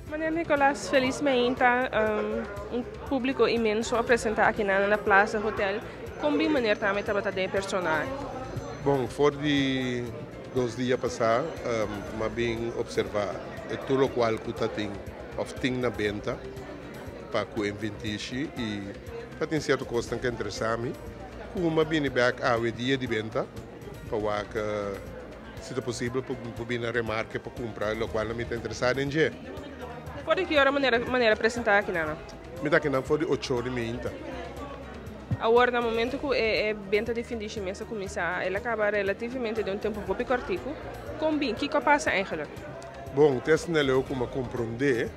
Meneer Nicolas, felis mainta. Un publico inmenso a presenta aki na Plaza Hotel. Con bin meneer tambe tabata den persona? Bon, for di 2 dia pasa, m'a bin observa tur loke cu tin of tin na benta pa cu e findishi y pa tin cierto cos cu ta interesa mi. Cu m'a bini back e dia di benta pa wak si ta posibel pa bin na remarke pa cumpra loke mi ta interesa den dje. For di ki ora meneer a presenta aki nan? Mi ta aki nan for di 8 or y mei. Awor, na momento cu e benta di findishi mes a cuminsa, el a caba relativamente den un tempo hopi cortico. Con bin, kico a pasa eigenlijk? Bon, te asina cu m'a comprende,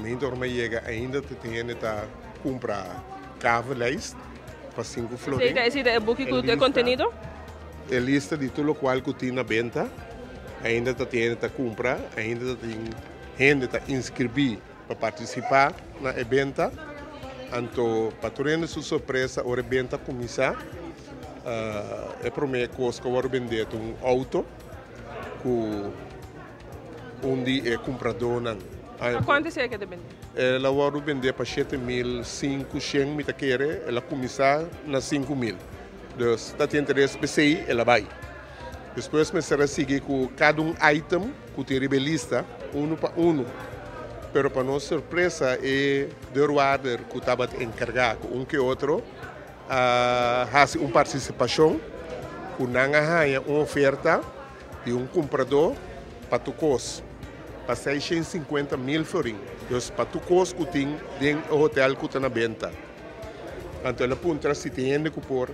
ainda ora yega ainda tin ta cumpra kavellijst pa 5 florin. Esey ta e buki cu e contenido? E lista di tur loke cu tin na benta, ainda ta tin ta cumpra, ainda tin hende ta inscribi pa participa na e benta. Anto, pa tur su sorpresa, e benta a cuminsa, e prome cos cu a bende un auto cu un di e cumpradonan. Cuanto esey a keda bende? El a bende pa 7.500, mi ta kere, el a cuminsa na 5.000. Dus dat interes p'esey, el a bay. Despues mester a sigui cu cada un item cu tin riba lista, uno pa uno. Pero pa nos sorpresa, e deurwaarder cu tabata encarga cu un cu otro, haci un participacion, cu nan a haya un oferta di un cumprador pa tur cos, pa 650 mil florin. Dus pa tur cos cu tin den hotel cu ta na benta. Anto el a puntra si tin hende cu por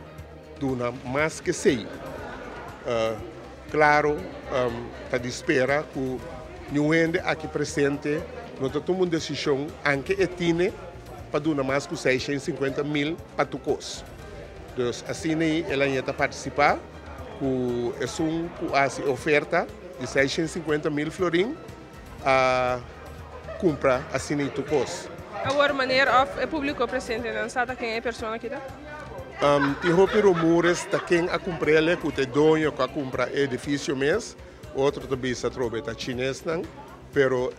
duna mas cu esey. Claro, ta di spera cu ningun hende aki presente no ta tuma un decision, aunke e tin pa duna mas cu 650 mil pa tur cos. Dus asina el a ta participa cu esun cu haci oferta di 650 mil florin a cumpra asina tur cos. Awor, meneer, of e publico presente nan sa ken e persona aki ta? Tin hopi rumores ta ken a cumpr'e, cu e doño cu a cumpra edificio mes, otro tambe ta trobe ta chines nan, pero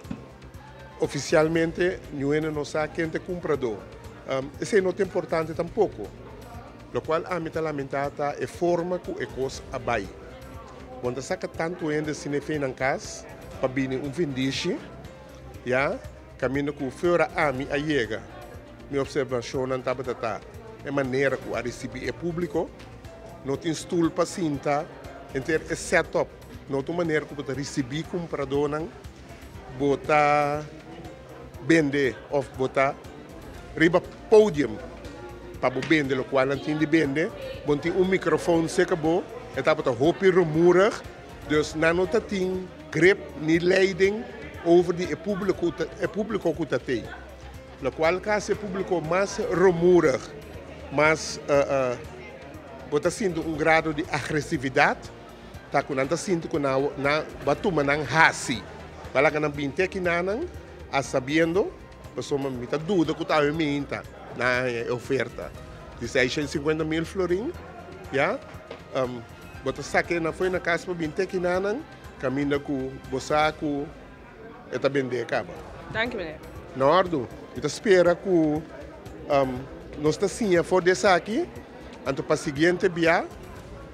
oficialmente ningun no sa ken ta e cumprador. Esey no ta importante tampoco. Loke ami ta lamenta ta e forma cu e cos a bay. Bo ta saca tanto hende asina for di cas pa bini un findishi, ya, caminda cu fuera ami a yega. Mi observacion tabata ta e manera cu a ricibi e publico, no tin stoel pa sinta, henter e setup, no tin manera cu bo ricibi cumprador, bo ta bende of bo ta riba podium pa bende loke nan tin di bende, bo tin un microfoon serca bo, e tabata hopi rumoerig, dus nan no tin grip ni leiding over di e publico cu ta tin. Loke casi e publico mas rumoerig, mas bo ta sinti un grado di agresividad, ta cu nan ta sinti cu nan b'a tuma nan hasi. B'a laga nan bin te aki nan a sabiendo, pasobra mi ta duda cu ta minta na oferta di 650 mil florin, ya, bo ta saca nan for di cas pa bin te aki nan, caminda cu bo sa cu e ta bende caba. Dank u, meneer. Na orde, mi ta spera cu nos ta siña for di esaki, anto pa siguiente bia,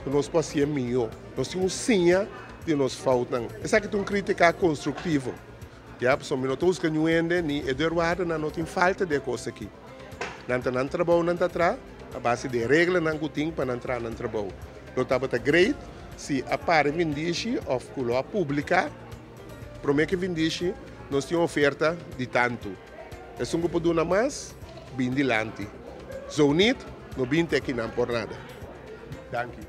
nos por haci miho. Nos tin cu siña di nos foutnan. Esaki ta un critica constructivo. Ja, so mi no ta busca ningun hende, ni e deurwaarder no tin falta di cos aki. Nan ta nan trabou nan ta traha, a base di reglanan cu tin pa nan traha nan trabou. Lo tabata great si a para findishi of cu lo a publica, prome cu findishi, nos tin oferta di tanto. Esun cu por duna mas, bin dilanti. Zo niet, no bin te aki nan por nada. Dank u.